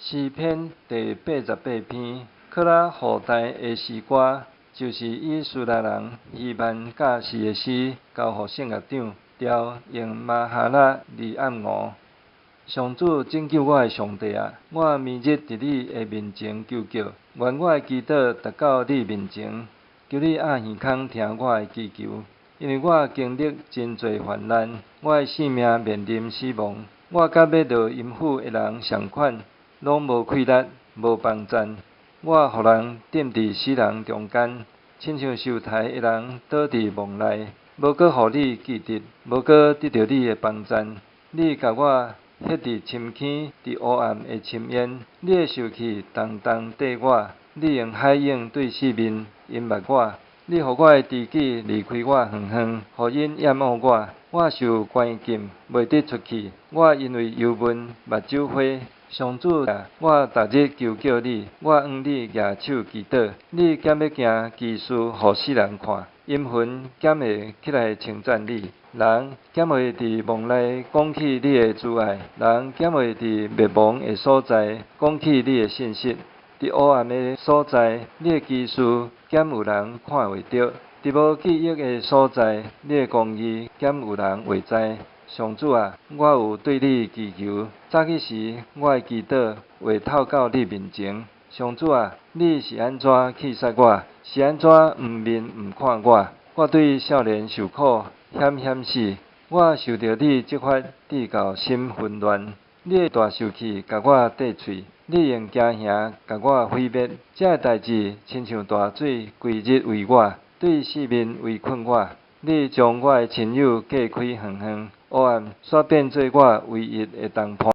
詩篇第八十八篇，可拉後代的詩歌，就是以斯拉人希曼教示的詩，交予聖樂長，調用瑪哈喇利暗吾。上主拯救我的上帝啊！我暝日佇你的面前求叫，願我的祈禱達到你面前。求你掩耳孔聽我的祈求，因為我經歷真濟患難，我的性命面臨死亡。我佮欲落陰府的人仝款，攏無氣力，無幫贊。我予人釘佇死人中間，親像受刣的人倒佇墓內，無閣予你記得，無閣得著你的幫贊。你共我歇佇深坑，佇黑暗的深淵。你的受氣重重綴我，你用海湧對四面淹沒我。你予我的知己離開我遠遠，予𪜶厭惡我。我受關禁，袂得出去。我因為憂悶，目睭花。上主啊，我逐日求叫你，我向你舉手祈禱。你敢欲行奇事予世人看？陰魂敢會起來稱讚你？人敢會佇墓內講起你的慈愛？人敢會佇滅亡的所在講起你的信實？佇黑暗的所在，你的奇事敢有人看會著？佇無記憶的所在，你的公義敢有人會知？上主啊，我有對你祈求，早起時我的祈禱會透到你面前。上主啊，你是按怎棄殺我？是按怎毋面毋看我？我對少年受苦，險險死。我受著你責罰，至到心紛亂。你的大受氣共我綴喙，你用驚嚇共我毀滅。這个代誌親像大水，規日圍我，對四面圍困我。你將我的親友隔開遠遠，黑暗煞變做我唯一的同伴。